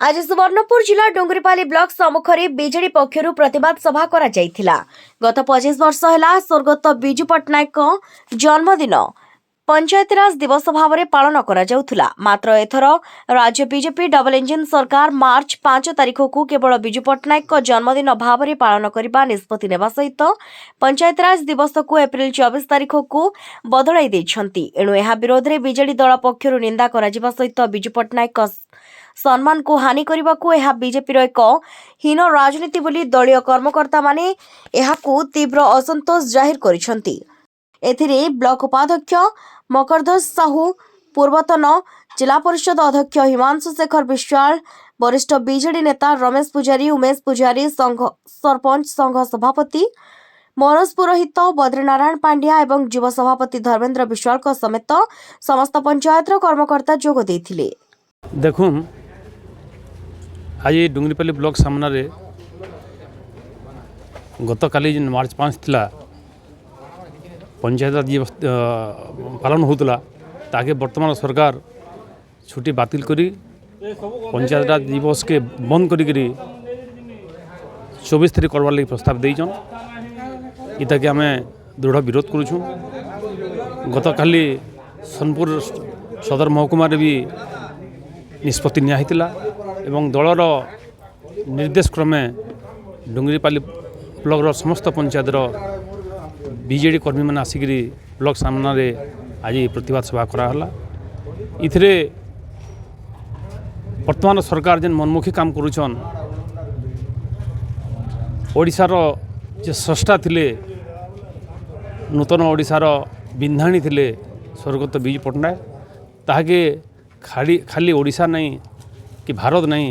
ଆଜି ସୁବର୍ଣ୍ଣପୁର ଜିଲ୍ଲା ଡୁଙ୍ଗୁରିପାଲି ବ୍ଲକ ସମ୍ମୁଖରେ ବିଜେଡି ପକ୍ଷରୁ ପ୍ରତିବାଦ ସଭା କରାଯାଇଥିଲା। ଗତ 25 ବର୍ଷ ହେଲା ସ୍ୱର୍ଗତ ବିଜୁ ପଟ୍ଟନାୟକଙ୍କ ଜନ୍ମଦିନ ପଞ୍ଚାୟତିରାଜ ଦିବସ ଭାବରେ ପାଳନ କରାଯାଉଥିଲା। ମାତ୍ର ଏଥର ରାଜ୍ୟ ବିଜେପି ଡବଲ ଇଞ୍ଜିନ ସରକାର ମାର୍ଚ୍ଚ 5 ତାରିଖକୁ କେବଳ ବିଜୁ ପଟ୍ଟନାୟକଙ୍କ ଜନ୍ମଦିନ ଭାବରେ ପାଳନ କରିବା ନିଷ୍ପତ୍ତି ନେବା ସହିତ ପଞ୍ଚାୟତିରାଜ ଦିବସକୁ ଏପ୍ରିଲ 24 ତାରିଖକୁ ବଦଳାଇ ଦେଇଛନ୍ତି। ଏଣୁ ଏହା ବିରୋଧରେ ବିଜେଡି ଦଳ ପକ୍ଷରୁ ନିନ୍ଦା କରାଯିବା ସହିତ ବିଜୁ ପଟ୍ଟନାୟକଙ୍କ ସମ୍ମାନକୁ ହାନି କରିବାକୁ ଏହା ବିଜେପିର ଏକ ହୀନ ରାଜନୀତି ବୋଲି ଦଳୀୟ କର୍ମକର୍ତ୍ତାମାନେ ଏହାକୁ ତୀବ୍ର ଅସନ୍ତୋଷ ଜାହିର କରିଛନ୍ତି। ଏଥିରେ ବ୍ଲକ ଉପାଧ୍ୟକ୍ଷ ମକରଧ୍ୱଜ ସାହୁ, ପୂର୍ବତନ ଜିଲ୍ଲା ପରିଷଦ ଅଧ୍ୟକ୍ଷ ହିମାଂଶୁ ଶେଖର ବିଶ୍ୱାଳ, ବରିଷ୍ଠ ବିଜେଡି ନେତା ରମେଶ ପୂଜାରୀ, ଉମେଶ ପୂଜାରୀ, ସଂଘ ସରପଞ୍ଚ ସଂଘ ସଭାପତି ମନୋଜ ପୁରୋହିତ, ବଦ୍ରିନାରାୟଣ ପାଣ୍ଡିଆ ଏବଂ ଯୁବ ସଭାପତି ଧର୍ମେନ୍ଦ୍ର ବିଶ୍ୱାଳଙ୍କ ସମେତ ସମସ୍ତ ପଞ୍ଚାୟତର କର୍ମକର୍ତ୍ତା ଯୋଗ ଦେଇଥିଲେ। ଦେଖୁନ୍, ଆଜି ଡୁଙ୍ଗରିପାଲି ବ୍ଲକ ସାମ୍ନାରେ ଗତକାଲି ଯେନ୍ ମାର୍ଚ୍ଚ 5 ଥିଲା, ପଞ୍ଚାୟତ ଦିବସ ପାଳନ ହେଉଥିଲା, ତାକେ ବର୍ତ୍ତମାନ ସରକାର ଛୁଟି ବାତିଲ କରି ପଞ୍ଚାୟତରାଜ ଦିବସକେ ବନ୍ଦ କରିକିରି 24 ତାରିଖ କରବାର୍ ଲାଗି ପ୍ରସ୍ତାବ ଦେଇଛନ୍। ଇଟାକେ ଆମେ ଦୃଢ଼ ବିରୋଧ କରୁଛୁଁ। ଗତକାଲି ସୋନପୁର ସଦର ମହକୁମାରେ ବି ନିଷ୍ପତ୍ତି ନିଆ ହେଇଥିଲା ଏବଂ ଦଳର ନିର୍ଦ୍ଦେଶ କ୍ରମେ ଡୁଙ୍ଗରିପାଲି ବ୍ଲକର ସମସ୍ତ ପଞ୍ଚାୟତର ବିଜେଡ଼ି କର୍ମୀମାନେ ଆସିକିରି ବ୍ଲକ ସାମ୍ନାରେ ଆଜି ପ୍ରତିବାଦ ସଭା କରାହେଲା। ଏଥିରେ ବର୍ତ୍ତମାନ ସରକାର ଯେନ୍ ମନମୁଖୀ କାମ କରୁଛନ୍, ଓଡ଼ିଶାର ଯେ ସ୍ରଷ୍ଟା ଥିଲେ, ନୂତନ ଓଡ଼ିଶାର ବିନ୍ଧାଣୀ ଥିଲେ ସ୍ୱର୍ଗତ ବିଜୁ ପଟ୍ଟନାୟକ, ତାହାକେ ଖାଲି ଓଡ଼ିଶା ନାଇଁ କି ଭାରତ ନାଇଁ,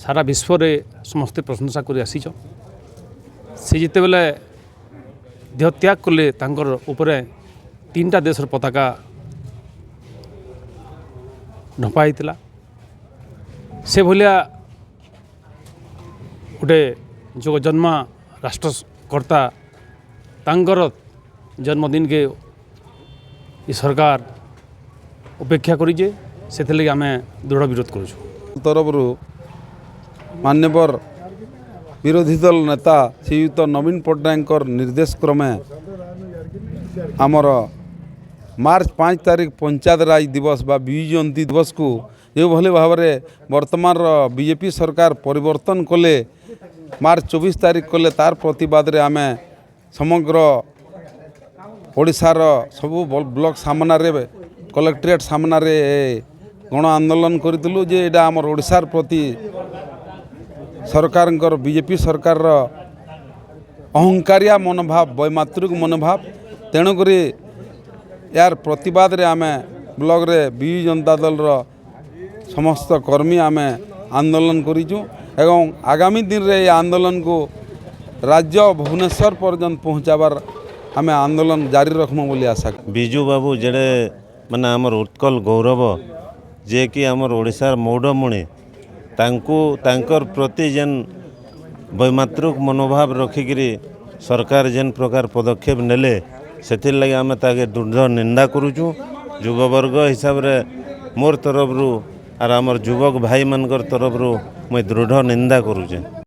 ସାରା ବିଶ୍ୱରେ ସମସ୍ତେ ପ୍ରଶଂସା କରି ଆସିଛନ୍। ସେ ଯେତେବେଲେ ଦେହ ତ୍ୟାଗ କଲେ, ତାଙ୍କର ଉପରେ ତିନିଟା ଦେଶର ପତାକା ଢପା ହେଇଥିଲା। ସେ ଭଳିଆ ଗୋଟେ ଯୋଗ ଜନ୍ମା ରାଷ୍ଟ୍ରକର୍ତ୍ତା, ତାଙ୍କର ଜନ୍ମଦିନକେ ଇ ସରକାର ଉପେକ୍ଷା କରିଛେ, ସେଥିଲାଗି ଆମେ ଦୃଢ଼ ବିରୋଧ କରୁଛୁ। ତରଫରୁ ମାନ୍ୟବର ବିରୋଧୀ ଦଳ ନେତା ଶ୍ରୀଯୁକ୍ତ ନବୀନ ପଟ୍ଟନାୟକଙ୍କର ନିର୍ଦ୍ଦେଶ କ୍ରମେ ଆମର ମାର୍ଚ୍ଚ 5 ତାରିଖ ପଞ୍ଚାୟତ ରାଜ ଦିବସ ବା ବିଜୁ ଜୟନ୍ତୀ ଦିବସକୁ ଯେଉଁଭଳି ଭାବରେ ବର୍ତ୍ତମାନର ବିଜେପି ସରକାର ପରିବର୍ତ୍ତନ କଲେ, ମାର୍ଚ୍ଚ 24 ତାରିଖ କଲେ, ତାର ପ୍ରତିବାଦରେ ଆମେ ସମଗ୍ର ଓଡ଼ିଶାର ସବୁ ବ୍ଲକ ସାମ୍ନାରେ, କଲେକ୍ଟରେଟ୍ ସାମ୍ନାରେ ଗଣ ଆନ୍ଦୋଳନ କରିଥିଲୁ ଯେ ଏଇଟା ଆମର ଓଡ଼ିଶାର ପ୍ରତି ସରକାରଙ୍କର, ବିଜେପି ସରକାରର ଅହଙ୍କାରିଆ ମନୋଭାବ, ବୈମାତୃକ ମନୋଭାବ। ତେଣୁକରି ଏହାର ପ୍ରତିବାଦରେ ଆମେ ବ୍ଲକରେ ବିଜୁ ଜନତା ଦଳର ସମସ୍ତ କର୍ମୀ ଆମେ ଆନ୍ଦୋଳନ କରିଛୁ ଏବଂ ଆଗାମୀ ଦିନରେ ଏ ଆନ୍ଦୋଳନକୁ ରାଜ୍ୟ ଭୁବନେଶ୍ୱର ପର୍ଯ୍ୟନ୍ତ ପହଞ୍ଚାବାର ଆମେ ଆନ୍ଦୋଳନ ଜାରି ରଖମୁ ବୋଲି ଆଶା। ବିଜୁ ବାବୁ ଯେଡ଼େ ମାନେ ଆମର ଉତ୍କଳ ଗୌରବ, ଯିଏକି ଆମର ଓଡ଼ିଶାର ମଉଡ଼ମଣି, ତାଙ୍କୁ ତାଙ୍କର ପ୍ରତି ଯେନ୍ ବୈମାତୃକ ମନୋଭାବ ରଖିକିରି ସରକାର ଯେନ୍ ପ୍ରକାର ପଦକ୍ଷେପ ନେଲେ, ସେଥିର୍ଲାଗି ଆମେ ତାକେ ଦୃଢ଼ ନିନ୍ଦା କରୁଛୁଁ। ଯୁବବର୍ଗ ହିସାବରେ ମୋର୍ ତରଫରୁ ଆର୍ ଆମର ଯୁବକ ଭାଇମାନଙ୍କର ତରଫରୁ ମୁଇଁ ଦୃଢ଼ ନିନ୍ଦା କରୁଛେଁ।